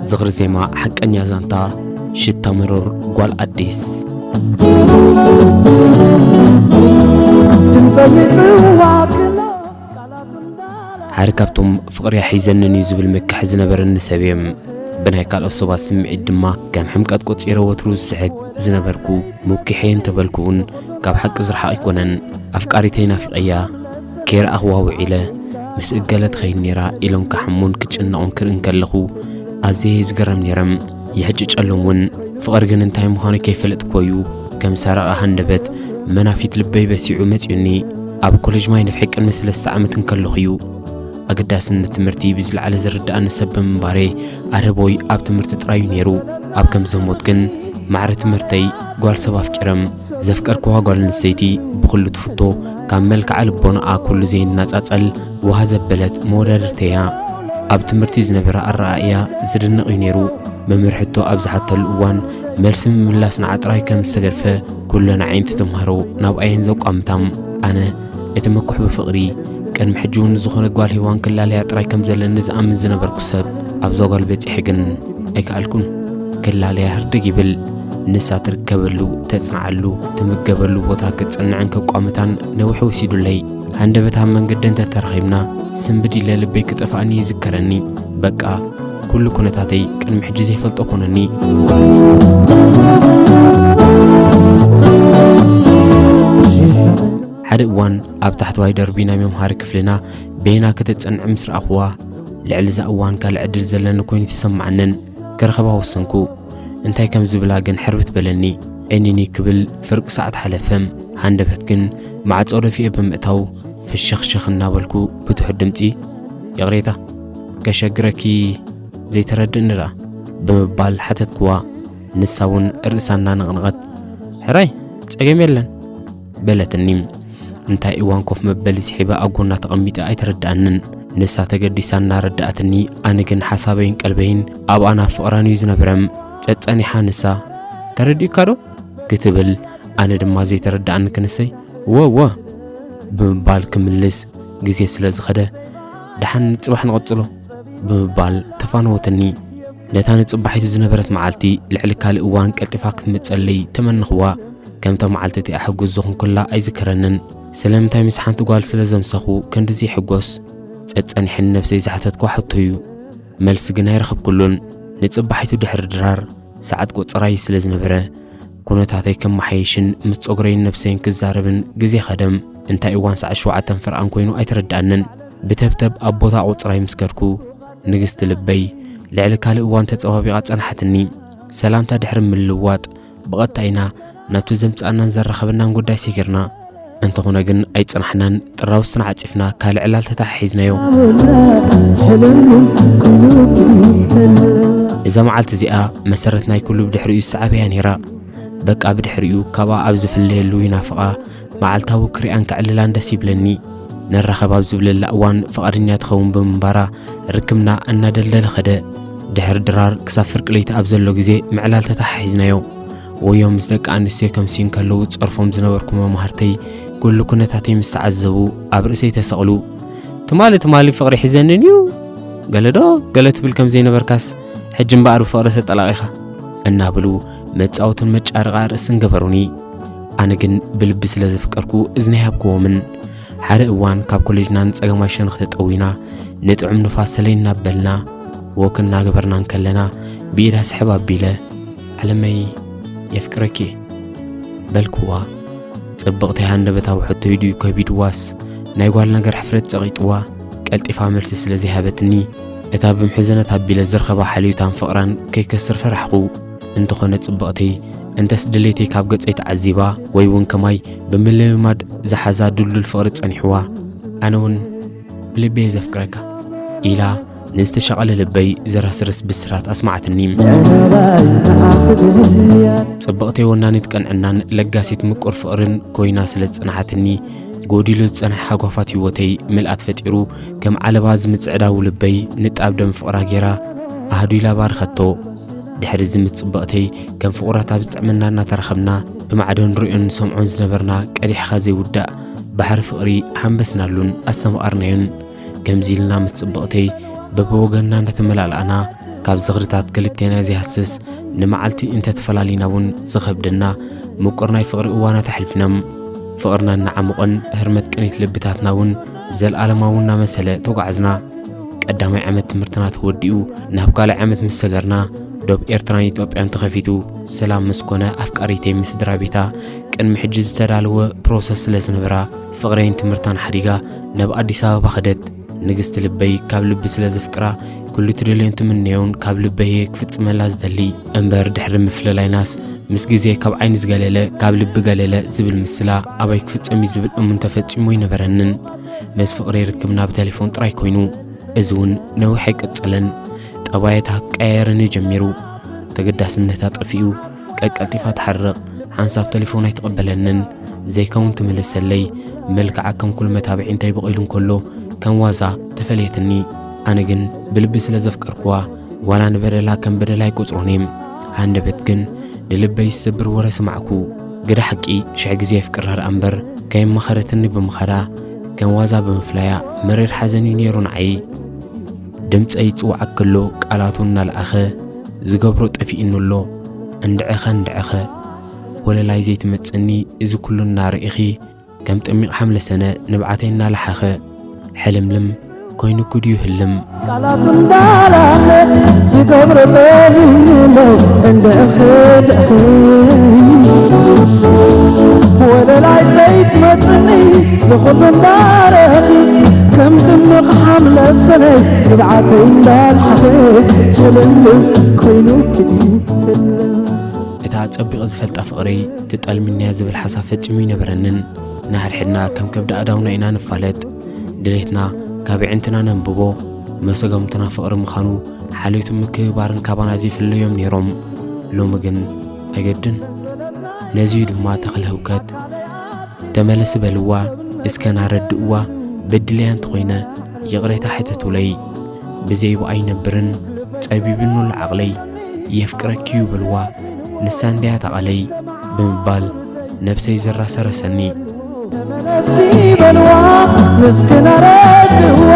ዝኽሪ ዜማ ሓቀኛ ዛንታ ሽታ መሮር ጓል ኣዲስ። ሓደ ካብቶም ፍቕሪ ኣሒዘንን እዩ ዝብል ምክሕ ዝነበረኒ ሰብ እየ። ብናይ ካልኦት ሰባት ስምዒት ድማ ከም ሕምቀት ቆጺረ ወትሩ ዝስሕግ ዝነበርኩ፣ ሙኪሐ እንተበልኩ እውን ካብ ሓቂ ዝረሓቕ ኣይኮነን። ኣፍቃሪተይ ናፊቐያ፣ ከይረኣኽዋ ውዒለ፣ ምስ እገለ ትኸይድ ነይራ ኢሎም ክሓሙን ክጭነቑን ክርኢ እንከለኹ ኣዝየ እየ ዝገረም ነይረ። ይሕጭጨሎም እውን። ፍቕሪ ግን እንታይ ምዃኑ ከይፈለጥክዎ እዩ ከም ሰረቐ ሃንደበት መናፊት ልበይ በሲዑ መጺኡኒ። ኣብ ኮሌጅ ማይ ነፍሒ ቅድሚ ሰለስተ ዓመት እንከለኹ እዩ። ኣገዳስነት ትምህርቲ ብዝለዓለ ዝርድኣኒ ሰብ ብምንባረይ ኣድህቦይ ኣብ ትምህርቲ ጥራይ እዩ ነይሩ። ኣብ ከምዚ ህሞት ግን ማዕረ ትምህርተይ ጓል ሰብ ኣፍቂረም። ዘፍቀርክዋ ጓል ኣንስተይቲ ብኹሉ ትፍቶ፣ ካብ መልክዓ ልቦናኣ ኩሉ ዘይነጻጸል ውሃ ዘበለት መወዳድርተይ እያ። ኣብ ትምህርቲ ዝነበራ ኣረኣእያ ዝድነቕ እዩ ነይሩ። መምህር ሕቶ ኣብ ዝሓተሉ እዋን መልሲ ምምላስ ንዓ ጥራይ ከም ዝተገድፈ ኩለን ኣዒንቲ ተምሃሮ ናብኣ እየን ዘቋምታ። ኣነ እቲ ምኩሕ ብፍቕሪ ቅድሚ ሕጂ እውን ዝኾነት ጓል ሄዋን ክላለያ ጥራይ ከም ዘለኒ ዝኣምን ዝነበርኩ ሰብ ኣብዛ ጓል በጺሐ ግን ኣይከኣልኩን። ክላለያ ህርድግ ይብል። ንሳ ትርከበሉ፣ ተጽንዓሉ፣ ትምገበሉ ቦታ ክትጽንዕን ከቋምታን ነዊሕ ወሲዱለይ። ሃንደበት ኣብ መንገዲ እንተተራኺብና ስንብድ ኢለ ልበይ ክጠፍኣኒ ይዝከረኒ። በቃ ኩሉ ኩነታተይ ቅድሚ ሕጂ ዘይፈልጦ ኮነኒ። ሓደ እዋን ኣብ ታሕተዋይ ደርቢ ናይ መምሃሪ ክፍልና ቤና ከተጸንዕ ምስ ረኣኽዋ፣ ልዕሊ እዛ እዋን ካልእ ዕድል ዘለኒ ኮይኑ ተሰማዓንን ክረኽባ ወሰንኩ። እንታይ ከም ዝብላ ግን ሕርብት በለኒ። ዕንኒ ክብል ፍርቂ ሰዓት ሓለፈ። ሃንደበት ግን ማዕጾ ደፊኤ ብምእታው ፍሽኽሽኽ እናበልኩ ብትሑት ድምጺ፣ "ይቕሬታ፣ ከሸግረኪ ዘይተረድእኒ ደኣ?" ብምባል ሓተትክዋ። ንሳ እውን ርእሳ እናነቕነቐት፣ "ሕራይ፣ ጸገም የለን" በለትኒ። እንታይ እዋን ኮፍ መበሊ ስሒበ ኣብ ጎና ተቐሚጠ ኣይተረድኣንን። ንሳ ተገዲሳ እናረድኣትኒ፣ ኣነ ግን ሓሳበይን ቀልበይን ኣብኣ ናብ ፍቕራን እዩ ዝነብረ። ጸጸኒሓ ንሳ፣ "ተረዲእካ ዶ?" ክትብል፣ ኣነ ድማ ዘይተረድኣኒ ክንሰይ፣ "እወ፣ እወ" ብምባል ክምልስ፣ ግዜ ስለ ዝኸደ፣ "ደሓን ንጽባሕ ንቐጽሎ" ብምባል ተፋነወትኒ። ነታ ንጽባሒቱ ዝነበረት መዓልቲ ልዕሊ ካልእ እዋን ቀልጢፋ ክትመጸለይ ተመነኽዋ። ከምታ መዓልቲ እቲኣ ሕጉስ ዝኾንኩላ ኣይዝከረንን። ስለምንታይ ምስ ሓንቲ ጓል ስለ ዘምሰኹ ክንድዚ ይሕጎስ? ጸጸኒሕኒ ነብሰይ ዝሓተትኳ ሕቶ እዩ። መልሲ ግን ኣይረኸብኩሉን። ንጽባሒቱ ድሕሪ ድራር ሰዓት ቆጸራይ ስለ ዝነበረ፣ ኩነታተይ ከመሓይሽን ምስ ጸጉረይን ነብሰይን ክዛረብን ግዜ ኸደም። እንታይ እዋን ሰዓት ሸውዓተን ፈርቓን ኮይኑ ኣይተረድኣንን። ብተብተብ ኣብ ቦታ ቆጸራይ ምስ ከድኩ፣ ንግስቲ ልበይ ልዕሊ ካልእ እዋን ተጸባቢቓ ጸንሓትኒ። ሰላምታ ድሕሪ ምልውዋጥ፣ ብቐጥታ ኢና ናብቲ ዘምጽኣናን ዘራኸበናን ጉዳይ ሰጊርና። እንተኾነ ግን ኣይጸናሕናን፣ ጥራውስትና ዓጺፍና ካልእ ዕላል ተተሓሒዝናዮ። እዛ መዓልቲ እዚኣ መሰረት ናይ ኩሉ ብድሕሪኡ ዝሰዓበያ ነይራ። በቃ ብድሕሪኡ ካብኣ ኣብ ዝፍለየሉ ይናፍቓ፣ መዓልታዊ ክሪኣን ከዕልላን ደስ ይብለኒ። ንራኸብ ኣብ ዝብለላ እዋን ፍቓደኛ ትኸውን ብምንባራ ርክብና እናደልደለ ኸደ። ድሕሪ ድራር ክሳብ ፍርቂ ለይቲ ኣብ ዘሎ ግዜ ምዕላል ተተሓሒዝናዮ። ወዮ ምስ ደቂ ኣንስትዮ ከምስዩ እንከለዉ ጸርፎም ዝነበርኩ መማህርተይ ኩሉ ኩነታተይ ምስ ተዓዘቡ ኣብ ርእሰይ ተሰቕሉ። "ትማሊ ትማሊ ፍቕሪ ሒዘንን እዩ፣ ገለ ዶ ገለ ትብል ከም ዘይነበርካስ ሕጂ እምበኣር ብፍቕሪ ተጠላቒኻ" እናበሉ መጻወትን መጫረቓ ርእስን ገበሩኒ። ኣነ ግን ብልቢ ስለ ዘፍቀርኩ እዝኒ ኣይሃብክዎምን። ሓደ እዋን ካብ ኮሌጅና ንጸገማይ ሸነኽ ተጠዊና፣ ንጥዑም ንፋስ ሰለይ እናበልና፣ ወክ እናገበርና እንከለና፣ ብኢዳ ስሕብ ኣቢለ፣ "ዓለመይ፣ የፍቅረኪ እየ" በልክዋ። ጽብቕቲ ሃንደበታዊ ሕቶይ ድዩ ከቢድዋስ፣ ናይ ጓል ነገር ሕፍረት ጸቒጥዋ፣ ቀልጢፋ መልሲ ስለ ዘይሃበትኒ፣ እታ ብምሕዝነት ኣቢለ ዝረኸባ ሓልዮታን ፍቕራን ከይከስር ፈራሕኹ። እንተኾነ ጽብቕተይ፣ እንተስ ድሌተይ ካብ ገጸይ ተዓዚባ፣ ወይ እውን ከማይ ብምልምማድ ዝሓዛ ድልዱል ፍቕሪ ጸኒሕዋ፣ ኣነ እውን ብልበይ ዘፍቅረካ ኢላ ንዝተሻቐለ ልበይ ዘራስርስ ብስራት ኣስማዓትኒ። ጽብቕተይ ወናኒት ቀንዕናን ለጋሲት ምቁር ፍቕርን ኮይና ስለ ዝጸንሓትኒ፣ ጎዲሉ ዝጸንሐ ሃጓፋት ህይወተይ ምልኣት ፈጢሩ፣ ከም ዓለባ ዝምጽዕዳው ልበይ ንጣብ ደም ፍቕራ ጌራ ኣህዱላ ባረኸቶ። ድሕሪ እዚ ምስ ጽብቕተይ ከም ፍቑራት ኣብ ዝጥዕመና እናተራኸብና፣ ብማዕዶ ንርእዮን ንሰምዖን ዝነበርና ቀዲሕኻ ዘይውዳእ ባሕሪ ፍቕሪ ሓንበስናሉን ኣስተማቐርናዮን። ከምዚ ኢልና ምስ ጽብቕተይ በብወገንና እናተመላላእና፣ ካብ ዝኽርታት ክልቴና ዘይሃስስ፣ ንመዓልቲ እንተተፈላሊና እውን ዝኸብደና ምቁር ናይ ፍቕሪ እዋናት ኣሕሊፍና። ፍቕርና እናዓሞቐን ህርመት ቅኒት ልብታትና እውን ዘለኣለማዊ እናመሰለ ተጓዕዝና። ቀዳማይ ዓመት ትምህርትና ተወዲኡ ናብ ካልኣይ ዓመት ምስ ሰገርና፣ ዶብ ኤርትራን ኢትዮጵያን ተኸፊቱ። ሰላም ምስ ኮነ፣ ኣፍቃሪተይ ምስ ስድራ ቤታ ቅድሚ ሕጂ ዝተዳለወ ፕሮሰስ ስለ ዝነበራ፣ ፍቕረይን ትምህርታን ሓዲጋ ናብ ኣዲስ ኣበባ ኸደት። ንግስቲ ልበይ ካብ ልቢ ስለ ዘፍቅራ፣ ኩሉ ትደልዮን ትምነዮን ካብ ልበይ እየ ክፍጽመላ ዝደሊ። እምበር ድሕሪ ምፍልላይናስ፣ ምስ ግዜ ካብ ዓይኒ ዝገለለ ካብ ልቢ ገለለ ዝብል ምስላ ኣባይ ክፍጸም እዩ ዝብል እሙን ተፈጺሙ ኣይነበረንን። ምስ ፍቕረይ ርክብና ብቴሌፎን ጥራይ ኮይኑ፣ እዚ እውን ነዊሕ ኣይቀጸለን። ጠባያታ ክቀያየረኒ ጀሚሩ። ተገዳስነታ ጠፊኡ። ቀቀልጢፋ ትሓርቕ። ሓንሳብ ቴሌፎን ኣይትቕበለንን። ዘይከውን ትምልሰለይ። መልክዓ ከም ኩሉ መታብዒ እንታይ በቒሉ እንከሎ ከም ዋዛ ተፈለየትኒ። ኣነ ግን ብልቢ ስለ ዘፍቀርኩዋ፣ ዋላ ንበደላ ከም በደል ኣይቆጽሮን እየ። ሃንደበት ግን ንልበይ ዝሰብር ወረ ሰማዕኩ። ግዳ ሓቂ ሽሕ ግዜ የፍቅራ ደኣ እምበር፣ ከየማኸረትኒ ብምኻዳ፣ ከም ዋዛ ብምፍላያ መሪር ሓዘን እዩ ነይሩ ንዓይ። ድምጸይ ይጽውዓኪ ኣሎ ቃላቱ እናለኣኸ፣ ዝገብሮ ጠፊእኒ ኣሎ እንድዕኸ እንድዕኸ። ወለላይ ዘይትመጽኒ እዚ ኩሉ እናርኢኺ፣ ከም ጠሚቕ ሓምለ ሰነ ንብዓተይ እናለሓኸ። ሕልምልም ኮይኑኪ ድዩ ህልም? ቃላቱ እንዳላኸ ዝገብሮ ጠፊእኒ ኣሎ እንድዕኸ እንድዕኸ። ወለላይ ዘይትመጽኒ ዝኹሉ እንዳረኺ፣ ከም ጥምቕ ሓምለ ሰነ ንብዓተይ እንዳልሓኸ። ሕልምልም ኮይኑኪ ድዩ ህልም? እታ ጸቢቐ ዝፈልጣ ፍቕረይ ትጠልምንያ ዝብል ሓሳብ ፈጺሙ ኣይነበረንን። ንሓድሕድና ከም ከብዲ ኣእዳውና ኢና ንፋለጥ። ድሌትና ካብ ኣዒንትና ነንብቦ። መሰጋምትና ፍቕሪ ምዃኑ ሓልዮትን ምክብባርን ካባና ዘይፍለዮም ነይሮም። ሎሚ ግን ኣይገድን። ነዚዩ ድማ ተኽለ ህውከት፣ ተመለሲ በልዋ፣ እስከ ናረድእዋ፣ በድለያ እንተኾይነ ይቕሬታ ሕተቱለይ። ብዘይ ብኣ ኣይነብርን፣ ጸቢብኒ ኣሎ ዓቕለይ፣ የፍቅረኪ እዩ በልዋ፣ ንሳ እንድያ ታቐለይ ብምባል ነብሰይ ዘራሰረሰኒ። ተመለሲ በልዋ፣ ምስኪና ረድእዋ፣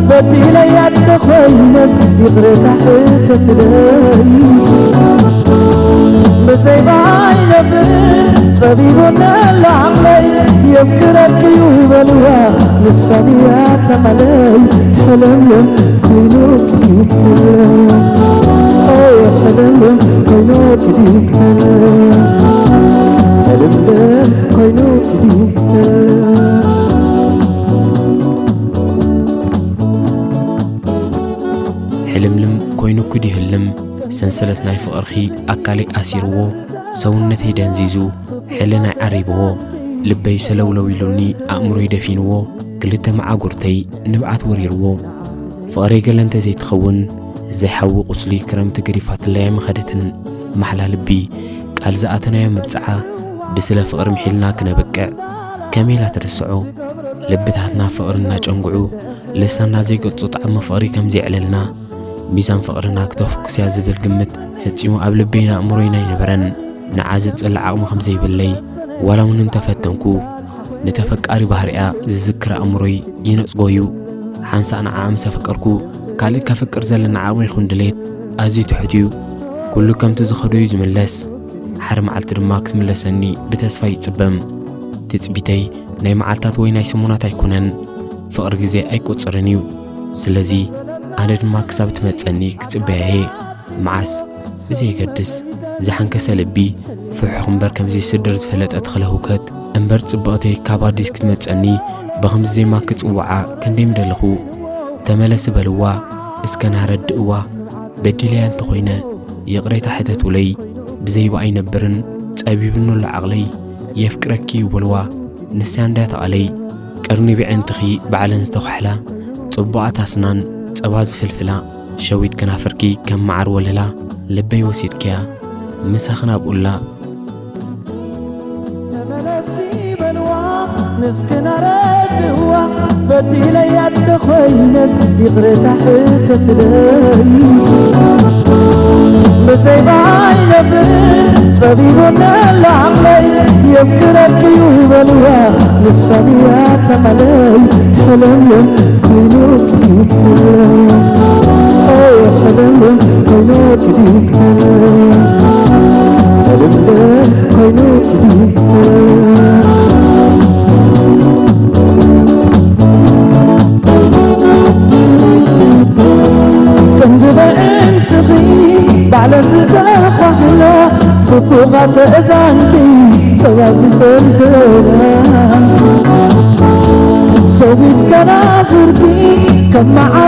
በዲለያ እንተኾይነስ ይቕሬታ ሕተትለይ። ብዘይ ብኣ ኣይነብር፣ ጸቢቡኒ ኣሎ ዓቕለይ፣ የፍቅረኪ እዩ በልዋ፣ ንሳ ድያ ታቐለይ። ሕልምልም ኮይኑኪ ድዩ ሕልም? ኦ፣ ሕልምልም ኮይኑኪ ድዩ ሕልም? ሕልምልም ኮይኑኪ ድዩ ሕልም? ሕልምልም ኮይኑኪ ድዩ ህልም? ሰንሰለት ናይ ፍቕርኺ ኣካለይ ኣሲርዎ፣ ሰውነተይ ደንዚዙ፣ ሕልናይ ዓሪብዎ፣ ልበይ ሰለውለው ኢሉኒ፣ ኣእምሮይ ደፊንዎ፣ ክልተ መዓጉርተይ ንብዓት ወሪርዎ። ፍቕረይ ገለ እንተ ዘይትኸውን፣ ዘይሓዊ ቁስሊ ክረምቲ ገዲፋትለይ ኣይምኸደትን። ማሕላ ልቢ፣ ቃል ዝኣተናዮ መብጽዓ፣ ብስለ ፍቕሪ ምሒልና ክነበቅዕ፣ ከመይ ኢላ ትርስዖ? ልብታትና ፍቕሪ እናጨንግዑ፣ ልሳንና ዘይገልጾ ጣዕሚ ፍቕሪ ከም ዘየዕለልና፣ ሚዛን ፍቕርና ክተፍኩስያ ዝብል ግምት ፈጺሙ ኣብ ልበይን ኣእምሮይን ኣይነበረን። ንዓ ዘጽልእ ዓቕሚ ከም ዘይብለይ፣ ዋላ እውን እንተፈተንኩ፣ ንተፈቃሪ ባህሪኣ ዝዝክር ኣእምሮይ ይነጽጎ እዩ። ሓንሳእ ንዓኣ ምስ ኣፈቀርኩ፣ ካልእ ከፍቅር ዘለና ዓቕሚ ይኹን ድሌት ኣዝዩ ትሑት እዩ። ኩሉ ከምቲ ዝኸዶ እዩ ዝምለስ። ሓደ መዓልቲ ድማ ክትምለሰኒ ብተስፋ ይጽበም። ትጽቢተይ ናይ መዓልታት ወይ ናይ ሰሙናት ኣይኮነን። ፍቕሪ ግዜ ኣይቆጽርን እዩ። ስለዚ ኣነ ድማ ክሳብ ትመጸኒ ክጽበያ እየ። መዓስ ብዘየገድስ፣ ዝሓንከሰ ልቢ ፍሑኽ እምበር ከም ዘይስድር ዝፈለጠ ተኽለ ህውከት፣ እምበር ጽብቕተይ ካብ ኣዲስ ክትመጸኒ ብኸምዚ ዜማ ክጽውዓ ክንደይ ምደለኹ። ተመለሲ በልዋ፣ እስከ ናረድእዋ በዲለያ እንተኾይነ ይቕሬታ ሕተቱለይ። ብዘይባ ኣይነብርን ጸቢብኑሎ ዓቕለይ። የፍቅረኪ እዩ በልዋ ንሳ እንዳተቓለይ። ቀርኒ ብዕንትኺ ባዕለን ዝተዃሕላ ጽቡቓት ኣስናን ጸባ ዝፍልፍላ ሸዊት ከናፍርኪ ከም መዓር ወለላ ልበይ ወሲድክያ ምሳኺ ናብኡላ። ተመለሲ በልዋ ንስክናረድዋ በዲለያ ተኾይነስ ይቕሬታ ሕተትለይ። ብዘይባይ ነብር ጸቢቡኒ ኣሎ ዓቕለይ። የፍቅረኪ እዩ በልዋ ንሳ ድያ ተቓለይ። ሕለምለም ኮይኑ ክድዩ ሕለምለም ኮይኑ ክድዩ ሕልምለም ኮይኑ ክድዩ ክንዲ በዕንትኺ ባዕለ ዝተዃሕላ ጽቡቓ ተእዛንኪ ጸባ ዝፈልፈላ ሰዊት ከናፍርኪ ከም መዓር